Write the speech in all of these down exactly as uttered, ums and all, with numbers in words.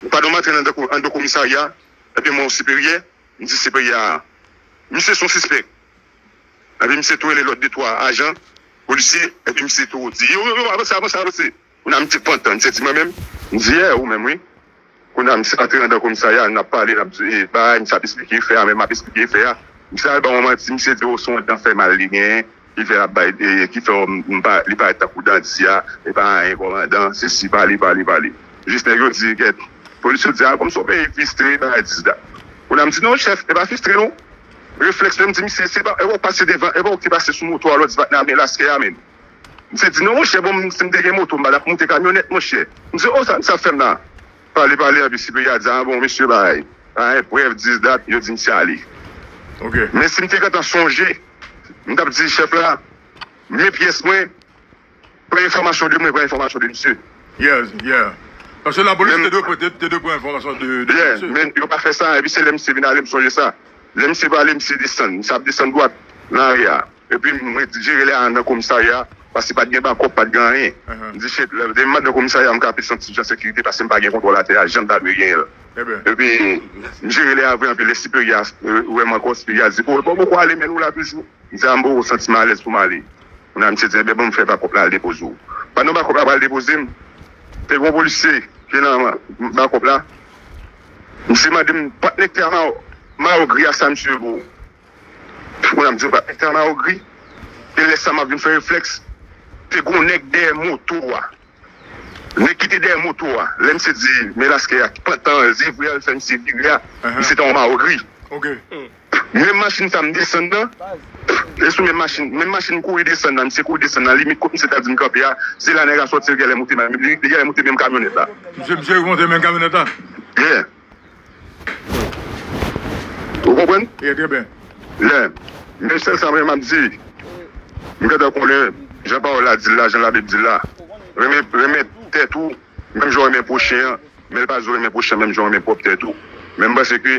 Pandan m antre anndan ko- anndan komisarya, epi m wè yon siperyè, m di siperyè a, misye se yon sispèk. Epi misye tou rele lòt de twa ajan, polisye, epi misye tou di, yo, yo, yo, avanse, avanse, avanse. Kounye a misye pantan, misye di mwen menm, m di, yè, ou menm, wi. Kounye a misye antre anndan komisarya, n ap pale, n ap di, e, bagay, misye ap esplike fè a, men m ap esplike fè a. Misye al ban yon manti, misye di, o, se yon dan fè mal li genyen, ki fè l ap bay, e, ki fè m, m pa, li parèt tankou dan di a, e pa anyen kòmandan, se si pale, pale, pale. Jis nèg yo di, gèt, polis yo di, a, kòmsi w peyi fistre, bagay dis dat. Kounye a m di, non, chèf, e pa fistre, non. Reflèks, m di, misye, se pa, e pa w pase devan, e pa w ki pase sou moto a, lòt di patnè a, men laskè a menm. Misye di, non, monchè, bon, si m te gen moto, m pa t ap moute kamyonèt, monchè. M di, o, sa misye ap fè m la? Pale, pale, epi siperyè a di, a, bon, mesye, bay. A, prèv, dis dat, yo di misye ale. Ok. Men si m te gentan sonje, m t ap di chèf la, men pyès mwen, pran enfòmasyon de mwen, pran enfòmasyon de misye. Yes, yeah. Paske lapolis te dwe pran, te, te dwe pran enfòmasyon de, de Yeah, misye. Men yo pa fè sa, epi se lè misye vin ale, m sonje sa. Lè misye prale, misye desann. Misye ap desann dwat nan ri a. Epi m ret jere lè a nan komisarya, paske pa t gen bakòp, pa t gen anyen. M di, shit, lè m andan komisarya, m ka plis yon ti jan sekirite, paske m pa gen kontwòl atè a, jan m ta dwe genyen l. Epi, m jere lè a vre anpil, lè siperyè a wè m ankò, siperyè a di, o, bon, poko ale, men nou la toujou. M di, a, m poko santi m alèz pou m ale. Kounye a, misye di, enben, bon, m fè bakòp la al depoze w. Pandan bakòp la pral depoze m, te gen yon polisye ki nan bakòp la. Misye mande m, patnè, ki te a Mawo, Mawo gri a sa, misye, pou Mwen, m di, w pa t mete an mawo gri. E lè sa, m ap vin fè reflèks. Te gon nèg dèyè moto a. Nèg ki te dèyè moto a. Lè misye di, men laskè a, ki pantan, zye vre a, l fè misye vire a. Misye te an mawo gri. Menm machin sa, m desann nan. E sou menm machin, menm machin m kouri desann nan, misye kouri desann nan, limit kot misye ta di m kanpe a, se la nèg la sòti, li genlè moute, li genlè moute menm kamyonèt la. Misye, misye monte menm kamyonèt la? Yeah. Ou konprann? Ye, trè byen. Lè, men sèl sa mwen m ap di, m gentan konnen jan pawòl la di l la, jan Labib di l la. Renmen, renmen tèt ou, menm jan w renmen pwochen an, men l pa di w renmen pwochen an menm jan w renmen pwòp tèt ou. Men m panse ke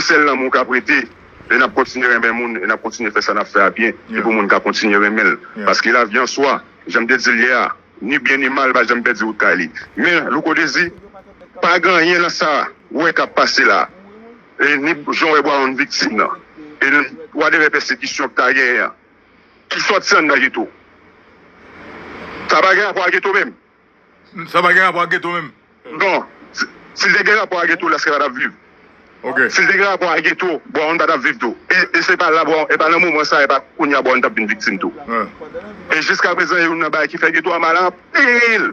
sèl lanmou k ap rete, e n ap kontinye renmen moun, e n ap kontinye fè sa n ap fè a byen, e pou moun ka kontinye renmen l. Paske lavi an swa, jan m te di l yè a, ni byen ni mal pa janm pèdi wout kay li. Men, Louko Dezi, pa gen anyen nan sa w wè k ap pase la. E ni jan w wè Bwawonn viktim nan. E whatever pèsekisyon k ta genyen an. Ki sòti anndan geto. Sa pa gen rapò ak geto menm. Sa pa gen rapò ak geto menm. Non. Si, si l te gen rapò ak geto, laskè pa t ap viv. Si l te gen rapò ak geto, Bwawonn pa t ap viv tou. E, e se pa la, Bwawonn, e pa nan moman sa, e pa kounye a Bwawonn t ap vin viktim tou. E jiskaprezan, e youn nan bagay ki fè geto a mal anpil.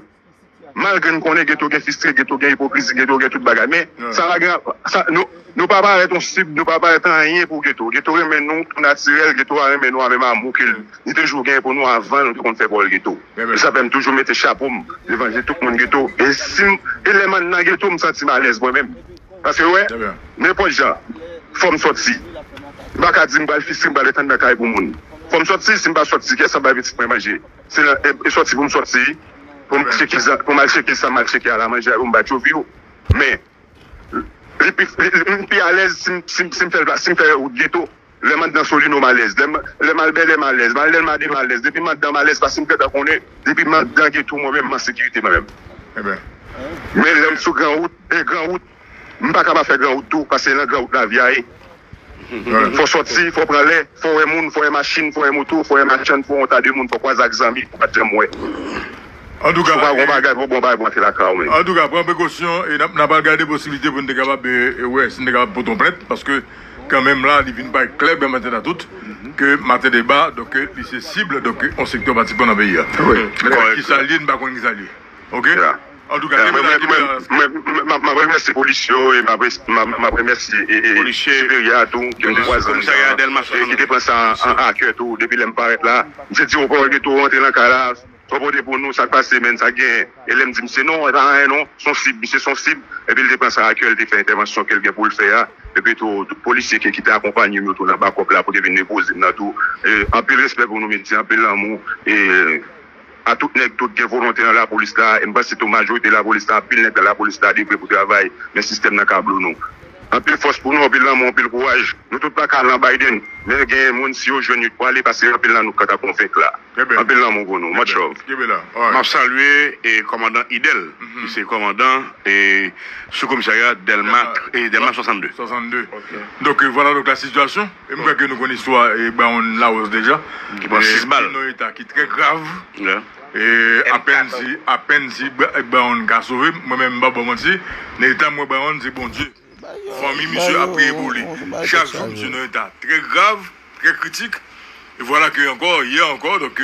Malgre n konnen geto gen fistre, geto gen ipokrizi, geto gen tout bagay. Men, sa pa gen, sa, nou, nou pa parèt yon sib, nou pa parèt anyen pou geto. Geto renmen nou tou natirèl, geto a renmen nou a menm amou ke l. Li te toujou genyen pou nou avan nou te konn fè pawòl geto. E sa fè m toujou mete chapo m devan je tout moun geto. E si m, e lè m andan geto, m santi m alèz mwen menm. Paske, wè, nenpòt jan, fò m sòti. M pa ka di m pral fisi, m pral ret anndan kay pou moun. Fò m sòti, si m pa sòti, kiyès ap bay pitit mwen manje? Se nan, e, e sòti pou m sòti, pou m al tcheke zam, pou m al tcheke sa m al tcheke a la manje a, pou m bay tchovi yo. Men, li pi, li, li, m pi alèz si m, si m, si m fè l pa, si m fè wout geto. Lè m anndan Solino, m alèz. Lè m, lè m al Bèlè, m alèz. M al Dèlma de, m alèz. Depi m anndan, m alèz paske m gentan konnen, depi m anndan geto, mwen menm, m an sekirite mwen menm. Men lè m sou gran wout, e gran wout, m pa ka pa fè gran wout tou, paske nan gran wout lavi a ye. Fò sòti, fò pran lè, fò wè moun, fò wè machin, fò wè moto, fò wè machann, fò wè yon ta de moun, fò kwaze ak zanmi, ou pa t janm wè. Antouka, si w pa gon bagay, fò w gon bagay pou antre lakay ou menm. Antouka, pran prekosyon e n ap, n ap al gade posiblite pou n te kapab, e, e wè si n te kapab pote yon plent, paske kanmenm la, li vin parèt klè byen maten nan tout, ke Maten Deba, donk, li se sib, donk, yon sektè patikilye nan peyi a. Kisa l ye, n pa konn kisa l ye. Ok? Antouka, kenbe la, kenbe la. Mwen, mwen, mwen, mwen, mwen ap remèsye polis yo, e m ap res-, m ap, m ap remèsye, e, e, siperyè a tou, ke m te kwaze anndan, e ki te pran sa an, an akè tou, depi lè m parèt la. M te di yo, pawòl geto, rantre nan kay la, sa w pote pou nou, sa k pase, menn, sa k genyen? E lè m di misye, non, e pa anyen, non, se yon sib, misye se yon sib, epi l te pran sa an akè, l te fè entèvansyon ke l gen pou l fè a, epi tou, tout polisye ke, ki te akonpanye m yo tou nan bakòp la, pou te vin depoze m nan tou. E, anpil respè pou nou, medya, anpil lanmou, e, a tout nèg, tout gen volonte nan lapolis la, e m panse tou majorite lapolis la, anpil nèg nan lapolis la, devre pou travay, men sistèm nan ka blo nou. Anpil fòs pou nou, anpil lanmou, anpil kouraj. Nou tout pa ka nan Biden, men gen moun, si yo jwenn yo prale, paske anpil nan nou ka ta konvenk la. Anpil lanmou pou nou. Much love. M ap salye e kòmandan Idèl, ki se kòmandan e sou komisarya Dèlma e Dèlma swasannde. Swasannde. Donk e vwala donk la sitiyasyon. E m kwè ke nou konn istwa e Brown Lawos deja. Ki pran sis bal. Nan eta ki trè grav. E apèn si apèn si Brown ka sove, mwen menm m pa ba w manti, nan eta m wè Brown se Bondye. Fanmi misye ap priye pou li. Chak jou misye nan eta trè grav, trè kritik. E vwala ke ankò, yè ankò, donk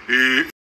e